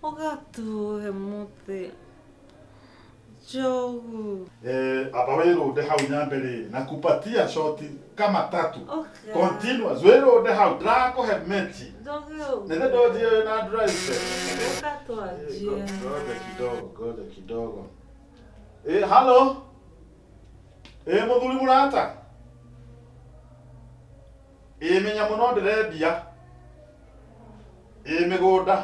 Ũgatũhe mũtĩ. Njogu. Eh, aba wĩrũnde hau nyambe rĩrĩ na kupatia shoti kama tatu Ũka. continuous wĩrũnde hau ndĩrakũhe mechi Njogu. nĩthe ndonjie na drive. Ũka twanjie. Ngoja kidogo, ngoja kidogo. Eh, halo. Eh, muthuri murata. Ĩ menya mũno ndĩrendia. Ĩ mĩgũnda.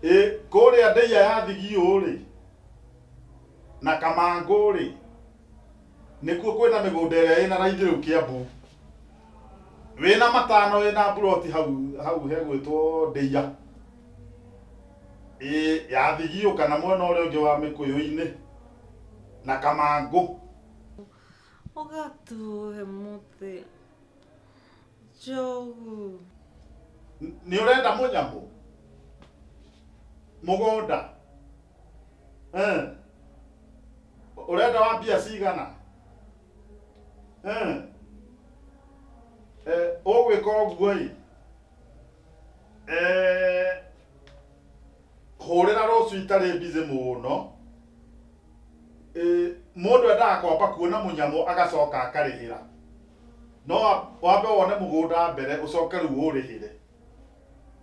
Ĩ kũrĩa ndĩia ya Thigiũ rĩ na Kamangũ rĩ nĩkuo kwĩna mĩgũnda ĩrĩa ĩna raithi rĩu Kĩambu. Wĩna matano wĩna mburoti hau hau hegwĩtwo ndĩia. Ĩ ya Thigiũ kana mwena ũrĩa ũngĩ wa Mĩkũyũ-inĩ na Kamangũ. Ũgatũhe mũtĩ. Njogu. Nĩ ũrenda mũnyamũ? Mũgũnda? Eh. Ũrenda wa mbia cigana? Eh. Eh, ũgwĩka ũguo ĩ. Eh, hũrĩra rũciũ itarĩ busy mũno. Eh, mũndũ endaga kwamba kuona mũnyamũ agacoka akarĩhĩra. No wambe wone mũgũnda mbere ũcoke rĩu ũrĩhĩre.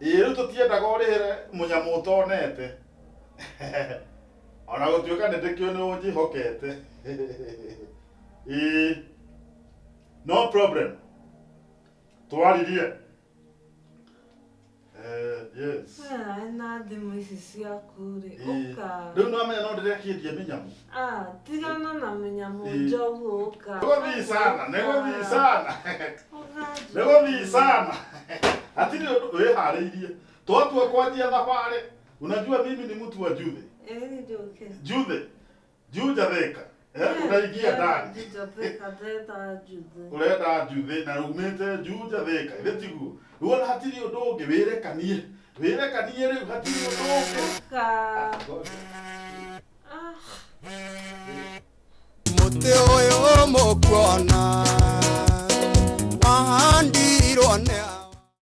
Ĩĩ rĩu tũtiendaga ũrĩhĩre mũnyamũ ũtonete. Ona gũtuĩka nĩ ndĩkĩũĩ nĩ ũnjĩhokete. Ĩĩ. No problem. Twaririe. Eh, yes. Wee na thimũ ici ciaku rĩ, Ĩĩ. ũka. Rĩu nĩwamenya no ndĩrekĩendia mĩnyamũ. Ah, tigana na mĩnyamũ Ĩĩ. njogu ũka. Nĩgũthiĩ sana, nĩgũthiĩ sana. Ũka njogu. Nĩgũthiĩ sana. Hatirĩ ũndũ wĩharĩirie. Twatua kwanjia thabarĩ. Unajua mimi ni mtu wa Jude. Ĩĩ njũke. Jude. Juja Thika. Eh, unaingia ndani. Juja Thika, ndĩrenda Jude. Ũrenda Jude na umĩte Juja Thika. Ithe tiguo. Rĩu ona hatirĩ ũndũ ũngĩ wĩrekanie. Wĩrekanie rĩu hatirĩ ũndũ ũngĩ. Ũka. Ah. Mũtĩ ũyũ mũkuona.